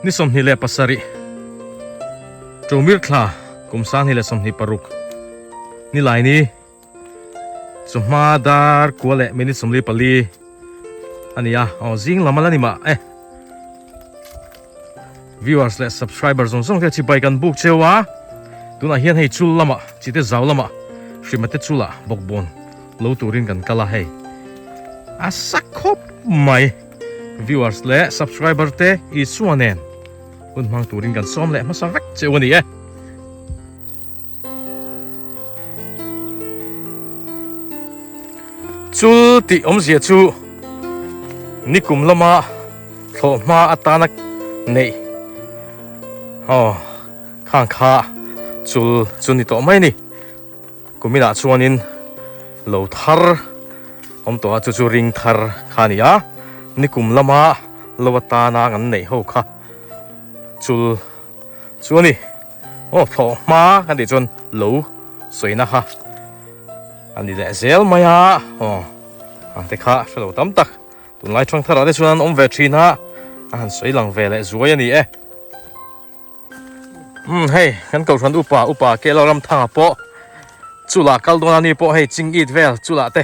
Ni 27 Ṭomir thla kum 2026 Nilaini chawhma dar kua leh minute 44 a ni a, aw zing lam a la ni mah e. Viewers leh subscriber zawng zawng te chibai kan buk cheu a, tunah hian hei chul lamah chite zau lamah hrima te chulah bawkbawn lo turin kan kal a hei a sa khawp mai viewers leh subscriber te Isua nen hun hmang turin kan sawm leh hmasa vek cheu a ni e. Chul tih awmzia chu nikum lama thlawh hma atana neih aw khang kha chul chu ni tawh mai a ni. Kuminah chuanin lo thar awm tawh a chu chu ring thar kha a ni a, nikum lama lo atana kan neih ho kha chul chu a ni. Aw thlawh hma kan tih chuan lo sawina kha a ni leh zel mai a aw ang te kha hre lo tam tak tunlai thang tharah te chuan an awm ve thin a a han sawi lang ve leh zuai a ni e umm hei kan kohhran upa upa Kelo Ramthanga pawh chula kal dawn a ni pawh hei ching it vel chula te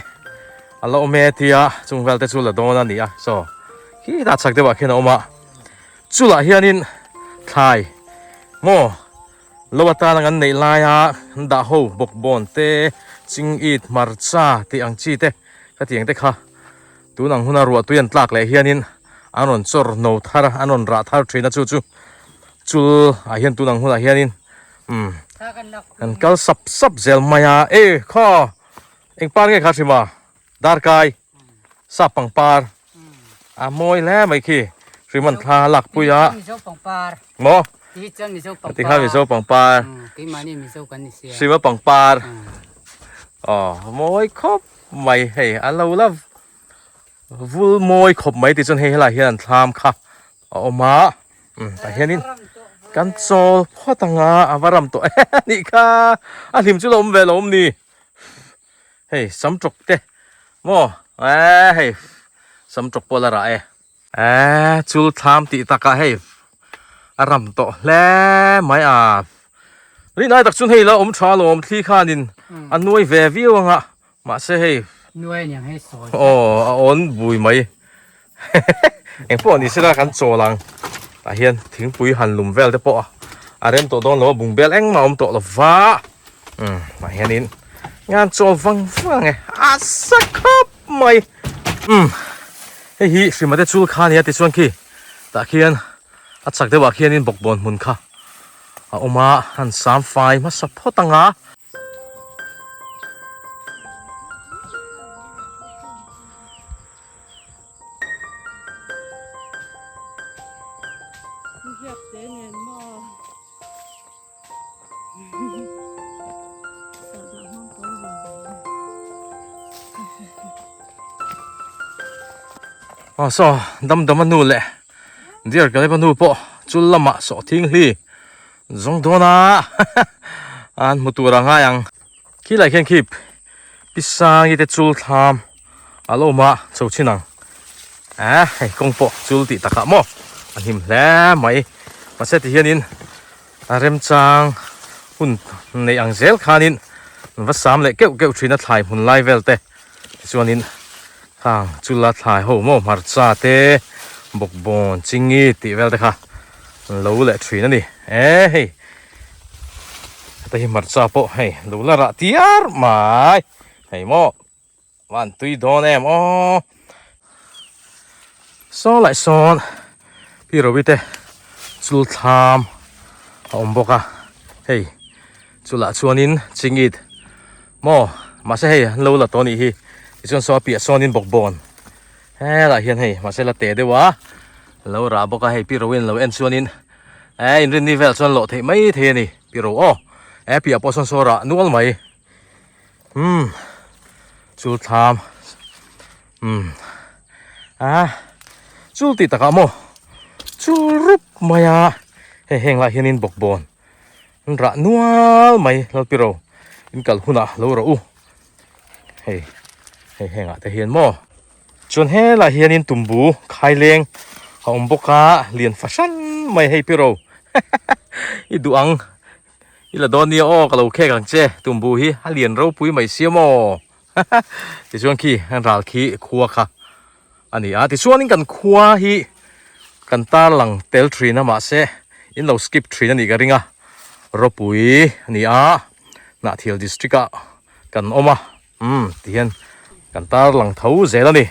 a la awm e tia chung vel te chu la dawn a ni a saw khitah chhak deuhah khian a awm a. Chulah hianin thlai maw lo atana kan neih laia an dah ho bawkbawn te, chingit, hmarcha tih ang chi te ka tih ang te kha tun ang huna ruah tui an tlak leh hianin an rawn chawr no thar a, an rawn rah thar thin a chu chu chul ah hian tun ang hunah hianin umm an kal sap sap zel mai a e khaw eng par nge kha hrim a darkai sap pangpar. A mawi hle mai khi hriman thla lak pui a. Mizo pangpar. Maw? Ti chuan Mizo pangpar. Ti kha Mizo pangpar. Keimahni Mizo kan ni sia. Hrima pangpar. Aw mawi khawp mai hei a lo la vul mawi khawp mai ti chuan hei helai hian an thlam kha a awm a. Umm tah hianin kan chawl phawt anga a va ram tawh em anih kha a hlim chu la awm ve lo awm ni. Hei sam tawk te maw eee hei sam tawk pawh la rah e. Eee chul thlam tih takah hei a ram tawh hle mai a. Rinai tak chuan hei la awm tha alawm thli khanin a nuai ve viau anga mahse hei. Nuai aniang hei sawi. Aw a awn bui mai. Engpawh ni sela kan chawl ang tah hian thingpui han lum vel te pawh a rem tawh dawn lo a bungbel engmah a awm tawh lo va umm tah hianin ngan chawl vang vang e a sa khawp mai umm hei hi hrima te chul kha a nia tichuan khi tah khian a chak deuhah khianin bawkbawn hmun kha a awm a han sam fai hmasa phawt ang a. Aw saw dam dam a nu leh dear ka lep a nu pawh chul lamah sawh thing hli zawng dawn a an hmu tur a ngai ang khilai khian khi pi sangi te chul thlam. A lo awm a chho chin ang eh hei kawng pawh chul tih takah maw a hnim hle mai mahse ti hianin a remchang hun neih ang zel khanin an va sam leh keuh keuh thin a thlai hmun lai vel te tichuanin khang chula thlai ho maw hmarcha te bawkbawn chingi tih vel te kha an lo leh thin a ni eh hei heta hi hmarcha pawh hei lo la rah tiar mai hei maw. Van tui dawn em aw. Saw laih sawn pi Rovi te chul thlam a awm bawk a hei chulah chuanin chingit maw mahse hei an lo la tawh a nih hi tichuan saw a piah sawnin bawkbawn helaiah hian hei mahse la teh deuh a lo rah bawk a hei pi Rovi an lo en chuanin eh inrinni vel chuan lawh theih mai thei a ni pi Ro aw eh piah pawh sawn saw rah nual mai. Umm chul thlam umm a chul tih takah maw chul rup mai a hei heng lai hianin bawkbawn an rah nual mai lalpiro in kal hunah lo rawh u hei hei hengah te hian maw chuan helaiah hianin tumbu khaileng. a awm bawk a lian fahran mai hei pi ro i duh ang i la dawn nia aw ka lo khek ang che tumbu hi a lian ropui mai sia maw tichuan khi an ral khi khua kha a ni a tichuanin kan khua hi kan tarlang tel thin a mahse in lo skip thin a nih ka ring a ropui a ni a Hnahthial district ah kan awm a umm tihian kan tarlang tho zel a ni.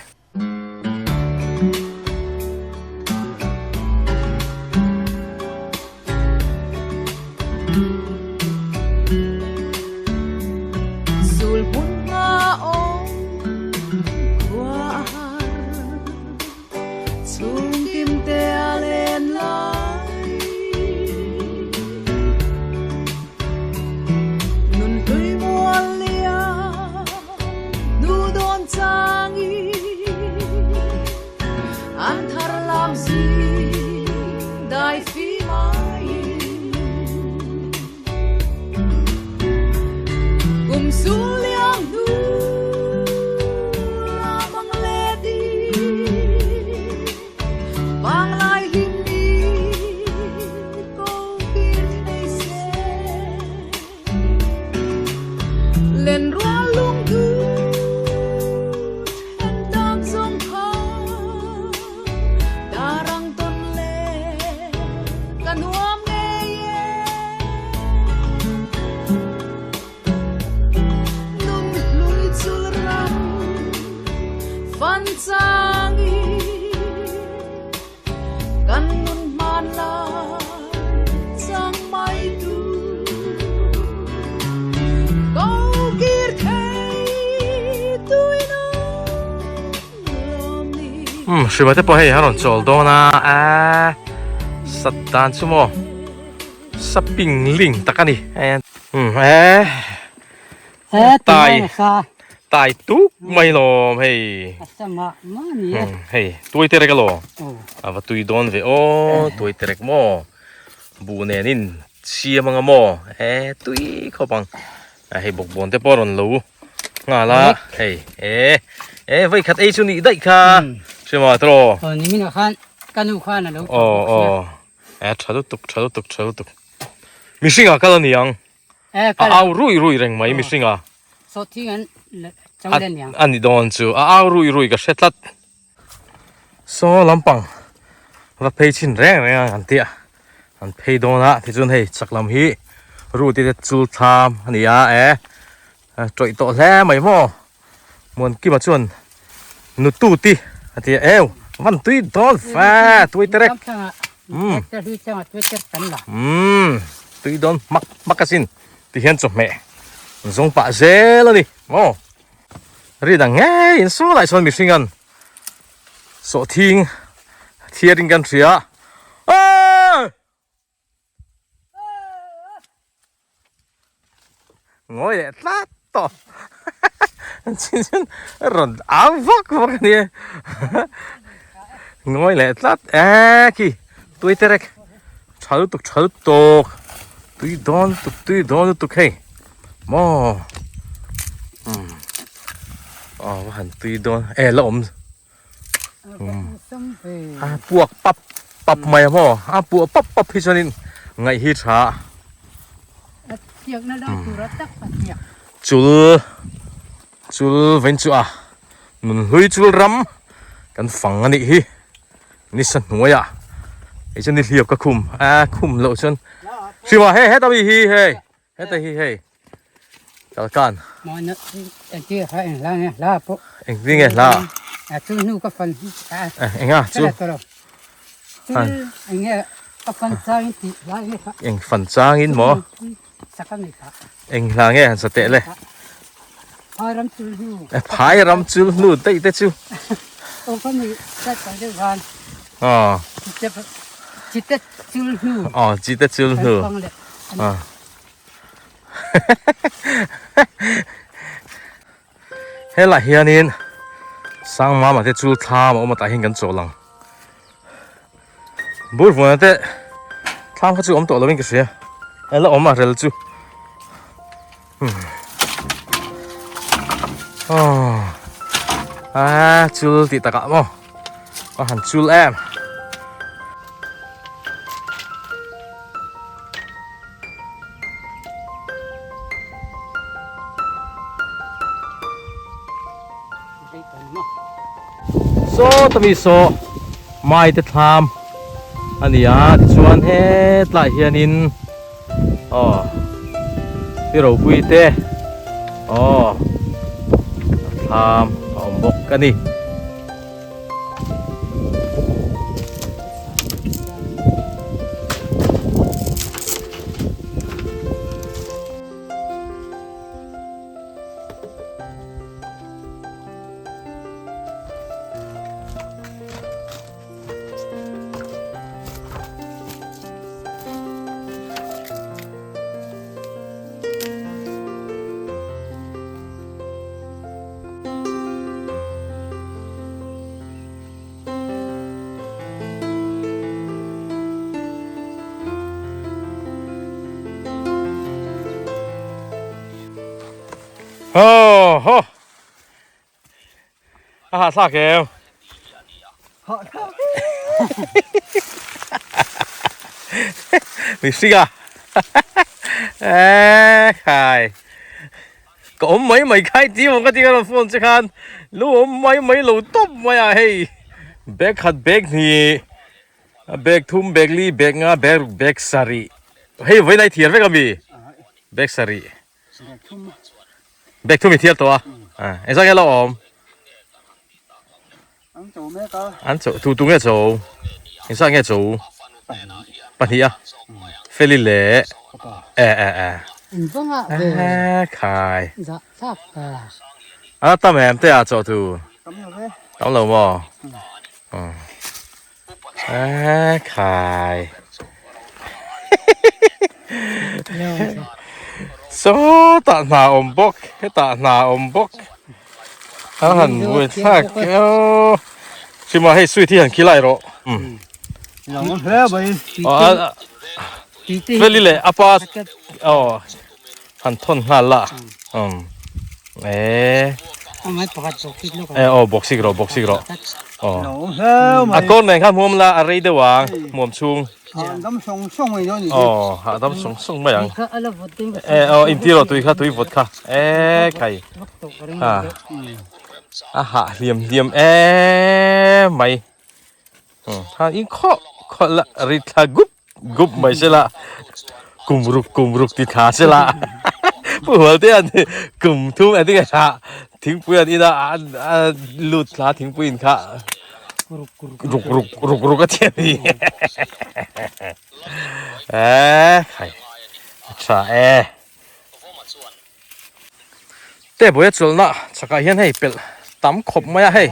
Umm hrima te pawh hei a rawn chawl dawn a aaa sat dan chu maw saping ling tak a ni umm eee tai tai tuk mai lawm hei hei tuai terek a law a va tui dawn ve aw tuai terek maw buh nen in siam anga maw eee tui khawp ang. A hei bawkbawn te pawh a rawn lo nghal a hei e e vawi khat ei chu nih daih kha hre maw tawh aw ni minah khan ka nu khan a lo aw aw e tha lutuk tha lutuk tha lutuk mihring ah kal a ni ang a au rui rui reng mai mihring ah sawhthing an chau le niang a ni dawn chu a au rui rui ka hre tlat Saw lampang va phei chhin reng reng a kan tih a an phei dawn a tichuan hei chak lam hi ruti te chul thlam a ni a e tawih tawh hle mai maw Muankima chuan nututi a ti a eu van tui dawn fe tui terek umm tui dawn hmak hmak asin ti hian chawhmeh an zawng pah zel a ni maw. Ri dang ngei in saw lai sawn mihring an sawhthing thiar in kan hria aaa ngawi leh tlat tawh chin chuan rawn au vak vak a nia ngawi leh tlat e khi tui terek tha lutuk tha lutuk tui dawn lutuk tui dawn lutuk hei. Maw umm aw va han tui dawn e la awm a puak pap pap mai a maw a puah pap pap hi chuanin ngaih hi tha chul chul vain chu a nun hlui chul ram kan fang a nih hi nisa hnuaiah hei chuan nihliap ka khum a khum loh chuan hrim a hei heta mi hi hei. Heta hi hei kalkan. Mahni engti hla eng hla nge hla pawh. Engti nge hla? A chu hnu ka fan a. Enga chu? Chu enge ka fan changin tih hla nge kha. Eng fan changin maw? Saka nei kha. Eng hla nge han sa teh le? Phai ram chul hnu. Phai ram chul hnu daih te chu. Aw ka mi sat pah deuh khan. Aw. Chite chul hnu. Aw chite chul hnu. Helai hianin Sangmama te chu thlam a awm a tah hian kan chawl ang Burvuana te thlam kha chu awm tawh lovin ka hria a la awm a rel chu a chul tih takah maw a han chul em. Saw ta mi saw mai te thlam a ni a tichuan hetlaiah hianin aw pi ropui te aw thlam a awm bawk a ni. Ho ho a hah thlak em Hah thlak mihring a e khai ka awm mai mai khai ti maw ka ti ka rawn phone che khan lo awm mai mai lo tawp mai a hei bag khat bag hnih bag thum bag li bag nga bag ruk bag sarih hei vawiin a i thiar vek ami bag sarih. Bag thum i thiar tawh a engzah nge lo awm an cho mek a an cho tu tu nge cho engzah nge cho pahnih a feli leh e e e e khai a tam em te a cho tu tam lo maw E khai. Sawtah hna awm bawk, hetah hna awm bawk. A han buai thlak eo. Hrima hei sweet hi han khilai rawh. Lang hle mai. Feli leh apa aw han thawn nghal la. E. E aw boxing rawh boxing rawh. Aw. A kawr nen khan hmuam la a rei deuh ang hmuam chhung. Hahdam sawng sawng mai dawn ni. Aw hahdam sawng sawng mai ang. E aw inti rawh tui kha tui vawt kha. E khai. Ha. A hah hliam hliam em mai. Ha in khaw khaw la ri thla gup gup mai se la kum ruk kum ruk ti thla se la pu hual te an kum thum an tinge tha thingpui an ina a lut thla thingpui in kha ruk ruk ruk ruk a thian ni e khai tha e Te buai a chawlhna chhakah hian hei pelh tam khawp mai a hei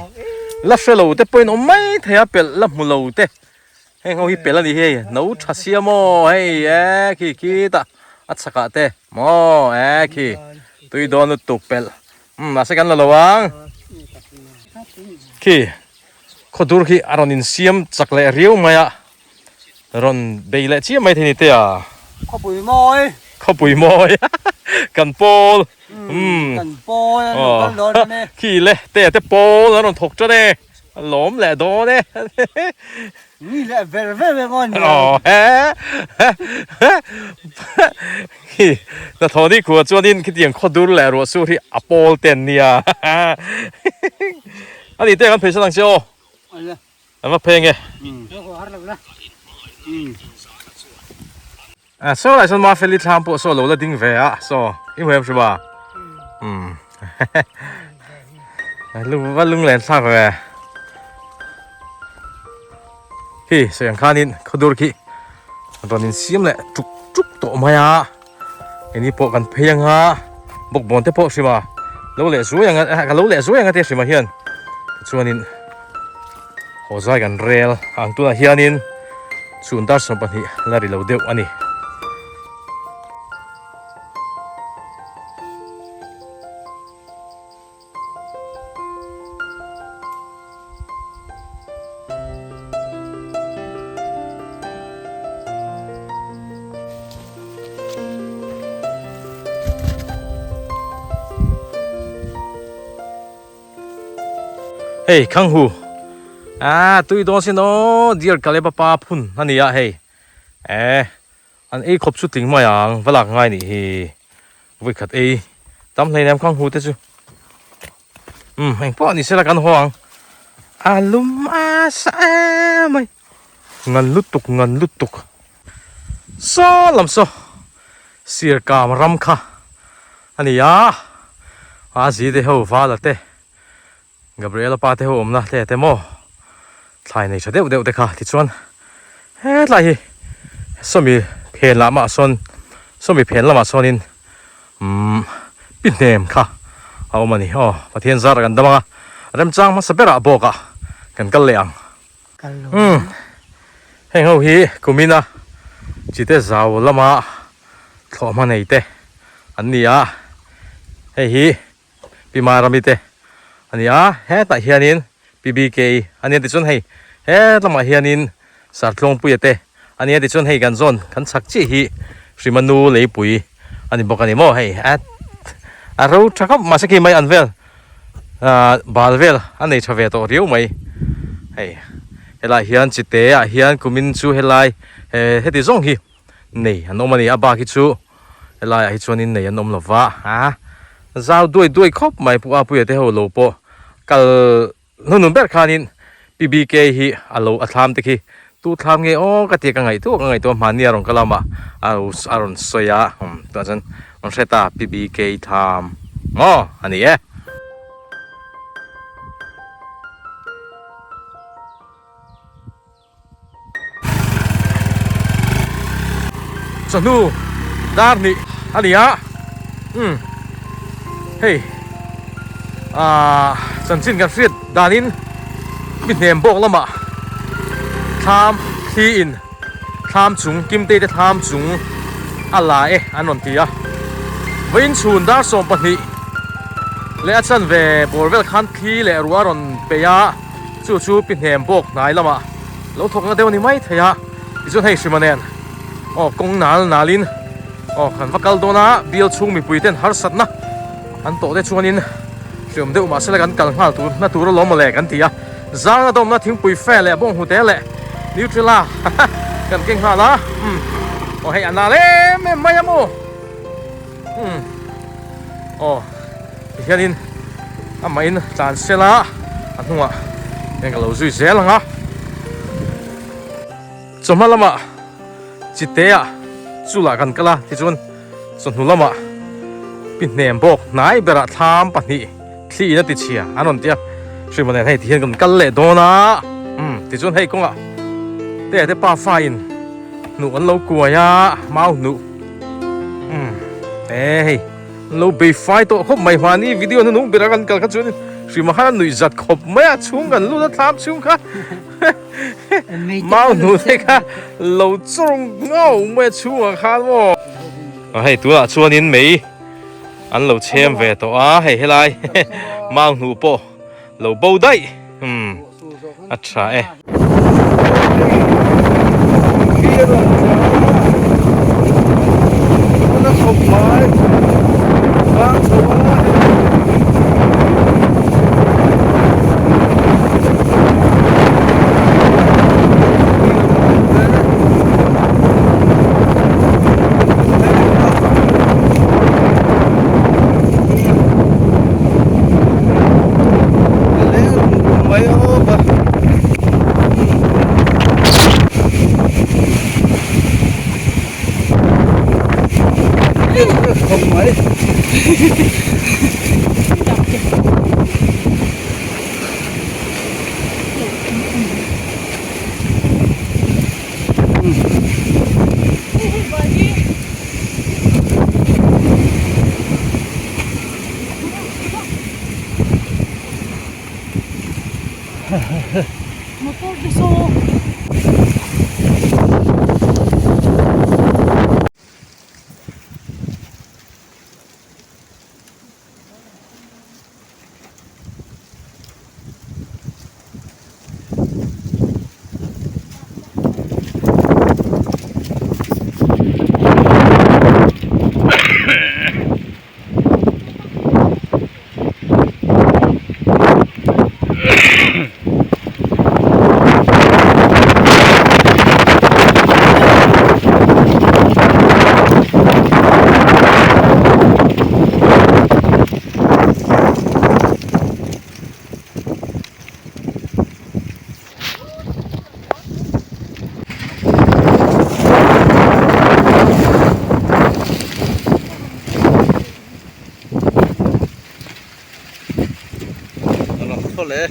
la hre lo te pawhin awm mai thei a pelh la hmu lo te heng ho hi pelh a ni hi no tha sia maw hei e khi khi tah a chhakah te maw e khi tui dawn lutuk pelh umm mahse kan la lo ang khi khawdur khi a rawn insiam chak leh riau mai a. Rawn bei leh chiah mai thei ni te a. Khawpui mawi. Khawpui mawi. Kan pawl. Umm. Kan pawl an rawn kal dawn a ni. Khi le te te pawl an rawn thawk tan e. A lawm leh dawn e. Ni leh ver ver vek aw ni. Aw he. Khi hnathawh ni khuah chuanin khitiang khawdur leh ruah sur hi a pawl te an nia. A ni te kan phei san ang che aw. An va pheng e. A saw lai sawn Mafeli thlam pawh saw lo la ding ve a saw i hmu em hrim a umm va lung len thlak ve khi sawi ang khanin khawdur khi rawn insiam leh tuk tuk tawh mai a engni pawh kan phei anga bawkbawn te pawh hrim a lo leh zuai ang a ka lo leh zuai ang a te hrim ah hian tichuanin haw zai kan rel ang tunah hianin chhun dar 12 la ri lo deuh a ni. Hei khang hu a tui dawn sin aw dear Kaleba pa phun a ni a hei eh An ei khawp chu tling mai ang va lak ngai nih hi vawi khat ei tam hlei nem khang hu te chu umm eng pawh ni sela kan haw ang. A lum a sa em mai. Ngan lutuk ngan lutuk. Saw lam saw sir kam ram kha a ni a. A zi te ho vala te Gabriela pa te ho awmna te te maw thlai nei tha deuh deuh te kha tichuan hetlai hi sawmi phen lamah sawn sawmi phen lamah sawnin umm pi hnem kha a awm a ni aw Pathian zar kan dam ang a remchang hmasa berah bawk ah kan kal leh ang umm heng ho hi kumina chite zau lama thlawhhma nei te an ni a hei hi Pi Marami te a ni a, hetah hianin Pi BK a nia tichuan hei he lamah hianin Sartluangpuia te a nia tichuan hei kan zawn kan chhak chiah hi Hrimanu Leipui a ni bawk a ni maw hei a a ro tha khawp mahse khi mai an vel ah bal vel a nei tha ve tawh riau mai hei helaiah hian chite ah hian kumin chu helai he heti zawng hi nei an awm a ni a bak hi chu. Helaiah hi chuanin nei an awm lo va, a zau duai duai khawp mai Pu Apuia te ho lo pawh kal hnunun ber khanin PBK hi a lo a thlam te khi tu thlam nge aw ka tia ka ngaihtuah ka ngaihtuah hmanni a rawn kal a mah a a rawn sawi a umm tunah chuan rawn hre ta PBK thlam maw a ni e. Chawhnu dar hnih a ni a umm hei ahh chanchin kan hriat danin mi hnem bawk lamah thlam thli in thlam chung kimtei te thlam chung a la e an rawn ti a vawiin chhun dar 12 leh a chanve bawr vel khan thli leh ruah a rawn peih a. Chu chu pi hnem bawk hnai lamah lo thawk na deuh a ni mai thei a, tichuan hei hrima nen aw kawng nal nalin aw kan va kal dawn a, bial chhung mipui ten harsatna an tawh te chuanin hriawm deuh mahse la kan kal nghal tur na tur alawm mawle kan ti a, zang a dawmna thingpui fe leh bawng hnute leh Nutrela kan keng nghal a, umm aw hei a nal em em mai a maw. Umm aw tihianin amahin tlan sela a hnungah hian ka lo zui zel ang a chawhma lamah chite ah chulah kan kal a tichuan chawhnu lamah pi hnem bawk hnai berah thlam pahnih thli in a ti chhia an rawn ti a hrilh nen hei tihian kan kal leh dawn a umm tichuan hei kawngah te te pa fa in hnuh an lo kuai a mau hnuh. Umm e hei lo bei fai tawh khawp mai hmani video hnunung ber a kan kal kha chuan hrima khan a nuih zat khawp mai a chhung kan lut a thlam chhung kha mau hnu te kha lo chawng ngau mai a chhungah khan maw hei tunah chuanin mei an lo chhem ve tawh a hei helai mau hnu pawh lo bo daih umm a tha e. Motor te saw. le.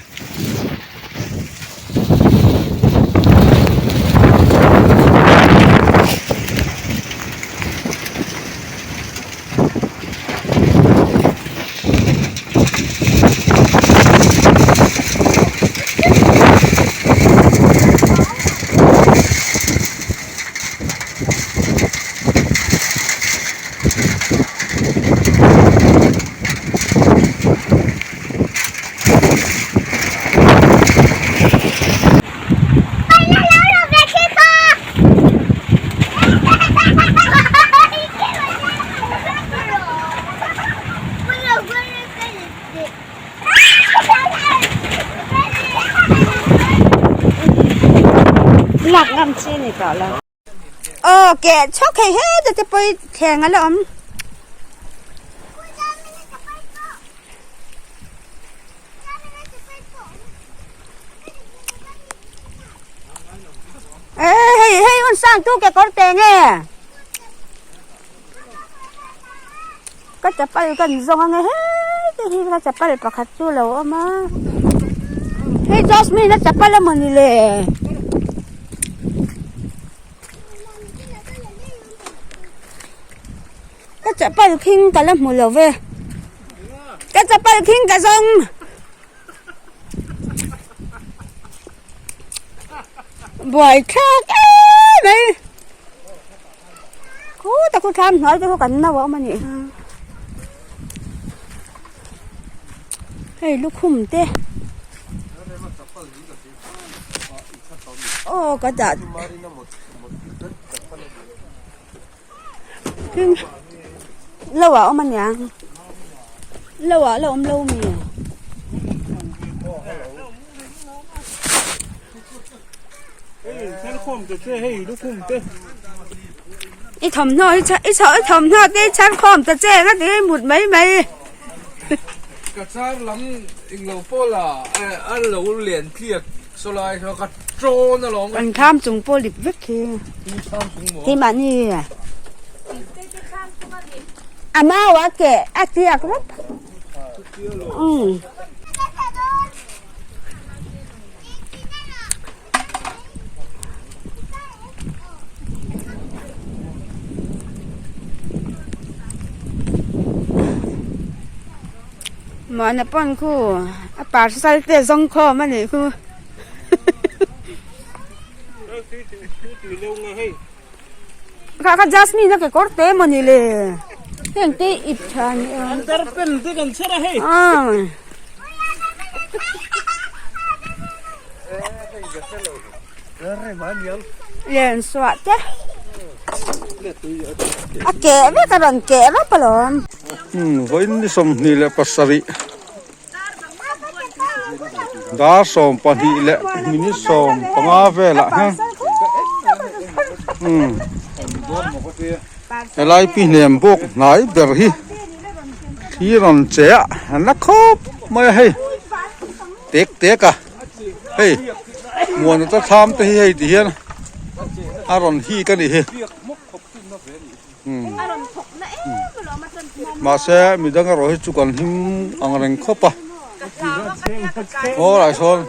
Lak ngam chi ni tawh lo. Aw keh chhawk hei heta te pawh hi thleng a la awm. Ê hei hei hun sang tu ke kawr te nge ka chapal kan zawng ange heti hi ka chapal pakhat chu lo awm a hei Jasmine a chapal amawni le. Ka chapal khing ka la hmu lo ve ka chapal khing ka zawng buai thlak em mai khutah khu thlam hnuai te khu kan no a awm a nih kha hei lukhum te aw ka dah. Lo ah awm aniang lo ah la awm lo mi i thawmhnaw hi i thawmhnaw te hi chhar khawm ta che nga ti mut mai mai ka char lam englo pawh la a lo lian tliak saw lai kha ka Trawn alawm. Kan thlam chung pawh lip vek khi. Keimahni a mau a keh a tiak rawp. Umm. Muana pawn khu a parcel te zawng khawm a nih khu. Kha kha Jasmine a kekawr te emaw ni le heng te ip tha ni a. An dar pen te kan chher a hei. Len suah te a keh vek a rawn keh vek alawm. Vawiin ni 27. Dar 12 leh minute 15 velah hian umm helai pi hnem bawk hnai ber hi thli rawn che a a na khawp mai a hei tek tek a hei muana te thlam te hi hei ti hian a rawn hik a nih hi. Mahse midang erawh hi chu kan hlim ang reng khawp a aw lah sawn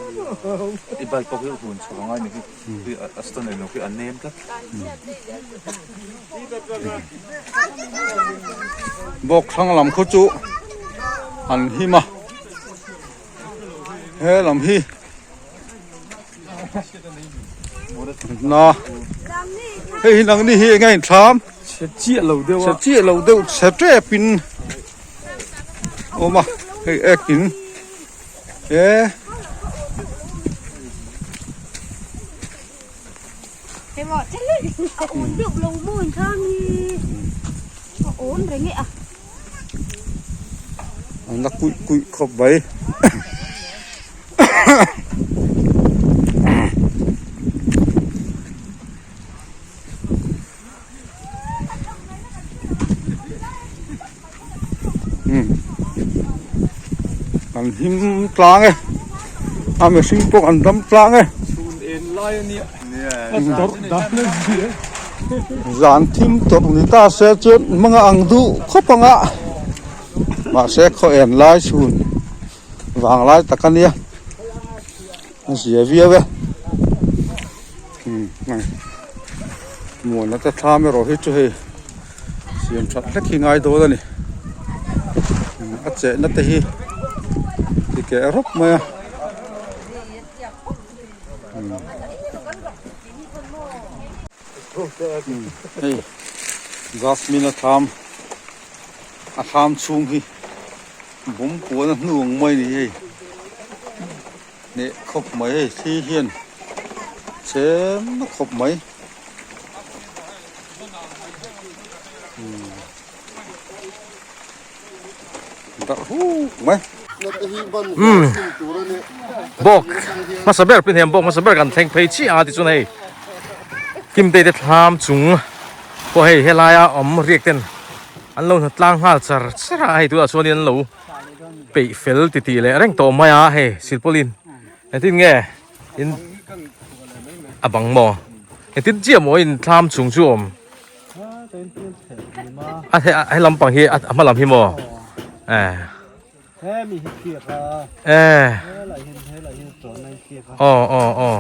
bawk thlang lam khu chu an him a he lam hi. Na hei hi nangni hi eng a inthlam chhe chiah lo deuh a chhe chiah lo deuh chhe tep in awm a hei ek in e A awn deuh lo maw inthlam hi a awn reng e a. An la kuih kuih khawp mai. An him tlang e a mihring pawh an dam tlang e. Zan thim tawrh ni ta se chuan hmanga ang duh khawp ang a mahse khaw en lai chhun vang lai tak a nia. A zia viau e umm muana te thlam erawh hi chu hei siam that hlek hi ngai dawn a ni a chehna te hi ti keh rawp mai a hei jasmine a thlam a thlam chhung hi bawm puan a hnu ang mai a ni hei. Hneh khawp mai hei thli hian chhem na khawp mai darh huk mai. Umm bawk hmasa ber pin hian bawk hmasa ber kan thleng phei chiah a tichuan hei Kimtei te thlam chung pawh hei helaia awm riak ten an lo hna tlang nghal char char a hei tunah chuanin an lo. peih fel ti tih leh reng tawh mai a hei silpaulin engtin nge in a bang maw engtin chiah maw in thlam chung chu awm a he he lampang hi a hma lam hi maw eh eh aw aw aw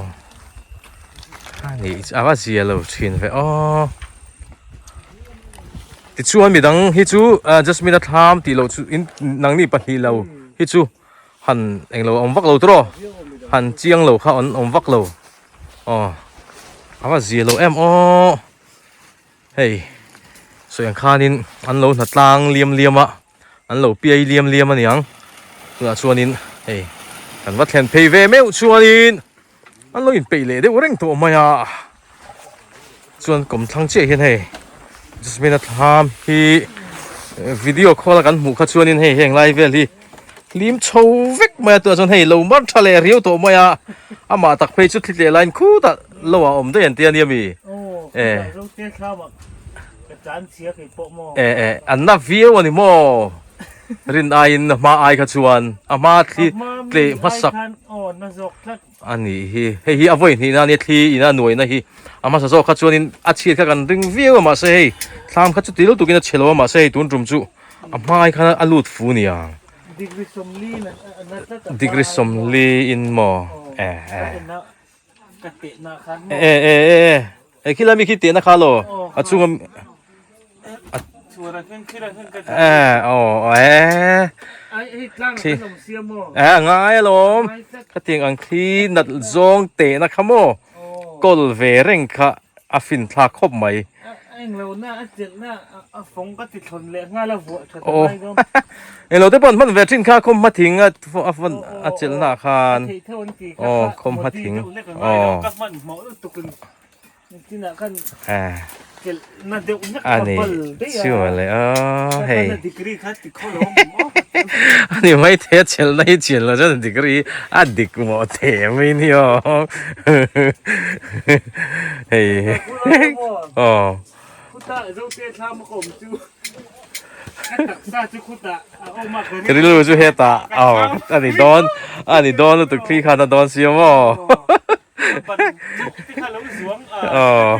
a ni a va zia lo thin ve aw. Tichuan midang hi chu Jasmine a thlam tih loh chu in nangni pahnih lo hi chu han englo a awm vak lo tawh han chiang lo kha an awm vak lo aw a va zia lo em aw hei sawi ang khanin an lo hna tlang liam liam a an lo piai liam liam a niang tunah chuanin hei kan va thlen phei ve meuh chuanin an lo inpeih leh deuh reng tawh mai a chuan kawmthlang chiah hian hei jasmine a thlam hi video call a kan hmuh kha chuanin hei heng lai vel hi hlim chho vek mai a tunah chuan hei lo mar tha leh riau tawh mai a amah tak phei chu thli tleh laiin khutah lo ah awm daih an tia nia mi eh eh eh an na viau a ni maw. Rin aiin a hma ai kha chuan a hma thli tleh hmasak a nih hi. Hei hi a vawi hnihna ania thli ina nuaina hi a hmasa zawk kha chuanin a chhiat kha kan ring viau a mahse hei thlam kha chuti lutukin a chhe lo a mahse hei tun tum chu a hma ai khan a lut fu niang. Degree sawmli in maw eh eh. E e e e e khi lami khi tehna kha lo a chunga e aw e thli e a ngai alawm khatiang ang thli nat zawng tehna kha maw kawl ve reng kha a fin thlak khawp mai. Aw englo te pawh an hman ve thin kha khawm hma thing a a chelh na ah khan aw khawm hma thing aw a ni chu le aw hei a ni maithei a chelh na hi chelh lo chuan degree a dik mawh teh mai ni aw hei aw. Ka rilru chu hetah aw a ni dawn a ni dawn lutuk thli khan a dawn si a maw aw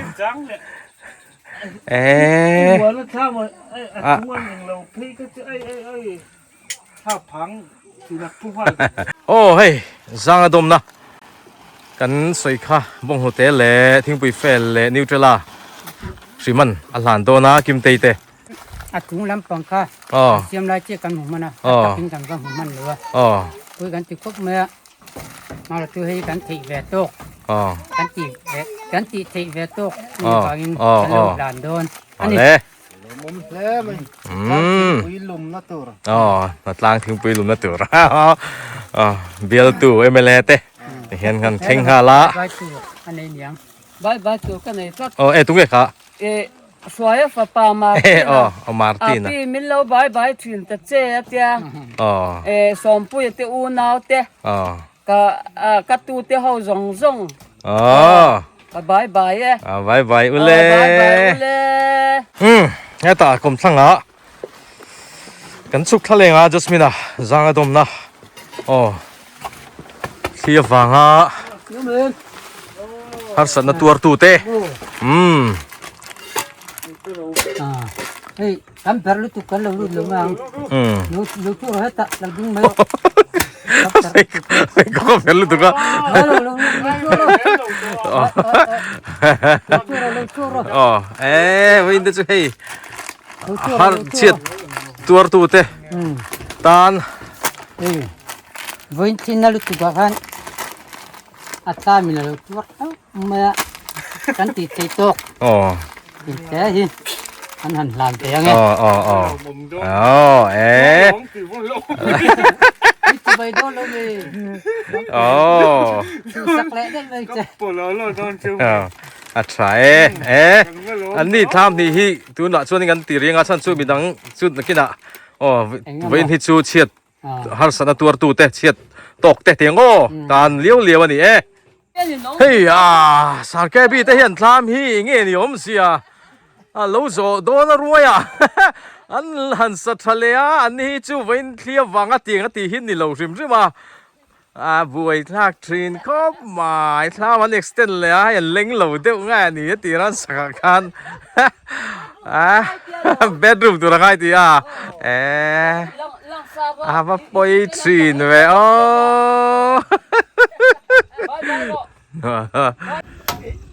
eh aw hei zanga dawmna kan sawi kha bawnghnute leh thingpui fel leh nutella hriman a hlan dawn a kimtei te. A chung lampang kha kan siam lai chiah kan hmu hman a a takin kan va hmu hman lo a pui kan ti khawp mai a mahla chu hei kan theih ve tawk kan tih ve kan tih theih ve tawk ni vangin kan lo hlan dawn a ni. Lawmawm hle mai. Tlang thingpui lumna tur. Aw, tlang thingpui lumna tur. Aw, bialtu MLA te hian kan thleng nghal a. Bye tur a nei niang. Bye bye tur ka nei tlat. Aw, e tunge kha? E, Hruaia fapa Martina. Aw, aw Martina. A pi min lo bye bye thin ta che a tia. Aw. E, Sawmpuia te unau te. Aw. Ka ka tu te ho zawng zawng. Aw. Ka bye bye e. A bye bye ule. Bye bye ule. Hmm, heta kawm thlangah kan chhuk thla leng a Jasmine a zang a dawmna. Aw. Thli avanga harsatna tuar tu te. Hmm. Hei, kan ber lutuk kan lo lut lo mai ang. Hmm. Lo lo tur heta lo ding mai. Pheikhawk a fel lutuk a. Aw e vawiin te chu hei har chhiat tuar tu te tan. Vawiin thin na lutuk ah khan a tlam in a lo tuar teuh mai a kan tih theih tawk. Aw. Tih te hi an han hlan ve ang e. Aw aw aw. Aw e. Bai dawn lo mi. Aw. Sak leh daih mai che. A tha e. E. An ni thlam hnih hi tunah chuan kan ti riang a chhan chu midang chu nakinah aw vawiin hi chu chhiat harsatna tuartute chhiat tawk te tiang aw tan liau liau a ni e. Hei a Sarkebi te hian thlam hi nge ni awm sia a lo zawh dawn a ruai a an han sa tha leh a an ni hi chu vawiin thli avanga tiang a tih hi ni lo hrim hrim a a buai thlak thin khawp mai thlam an extend leh a hei an leng lo deuh ngai a ni a tir an sakah khan a bedroom tur a ngai tih a eh a va pawi thin ve aw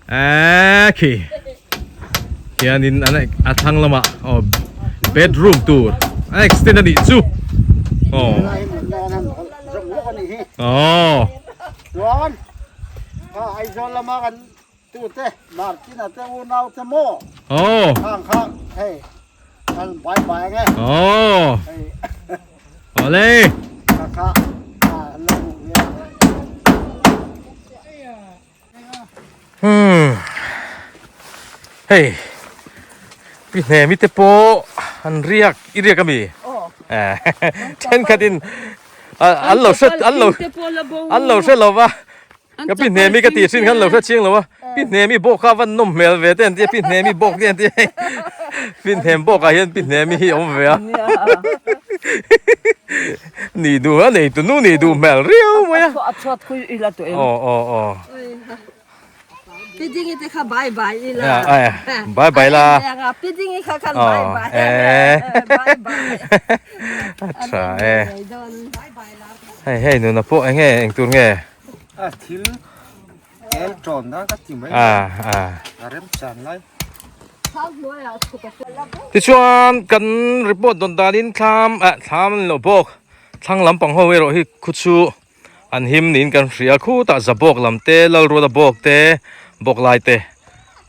eh khi hianin an a thlang lamah aw bedroom tur a extend a nih chu aw aw chuan Aizawl lama kan tute Martina te unau te maw aw khang khang hei kan bai bai ange aw hei awle kha kha a lo hmuh Hmm. Hei. Pi hnemi te pawh an riak i riak ami? Eh. Thenkhatin an lo hre an lo an lo hre lo va. Ka pi hnemi ka tih hrin khan lo hre chiang lo a. Pi hnemi bawk kha van nawm hmel ve te an tia pi hnemi bawk te an tia hei. Pi hnem bawk ah hian pi hnemi hi a awm ve a. Nih duh a nei tunu nih duh hmel riau mai a. A chhuat khui ila tawh em? Aw aw aw. Pi dingi te kha bye bye ila. Bye bye la. Pi dingi kha khan bye bye. Bye bye. A tha e. Hei hei nuna pawh eng nge eng tur nge? A thil tel tawn na ka ti mai. A a. A rem chan lai. Tichuan kan report dawn danin thlam ah thlam an lo bawk thlang lampang ho erawh hi khu chu an him niin kan hria khutah za bawk lam te lalruala bawk te bawk lai te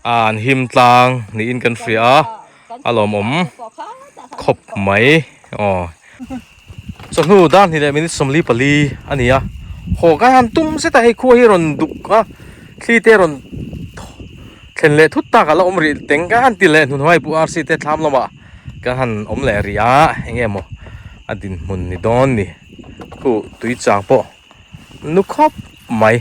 an him tlang niin kan hria a a lawmawm khawp mai aw. Chawhnu dar hnih leh minute 44 a ni a, haw ka han tum zet a hei khua hi rawn duk a, thli te rawn thlen leh thut tak a la awm rih teng ka han ti leh hnuhnuai pu RC te thlam lamah ka han awm leh rih a, eng nge maw a dinhmun ni dawn ni, khu tui chang pawh nu khawp mai.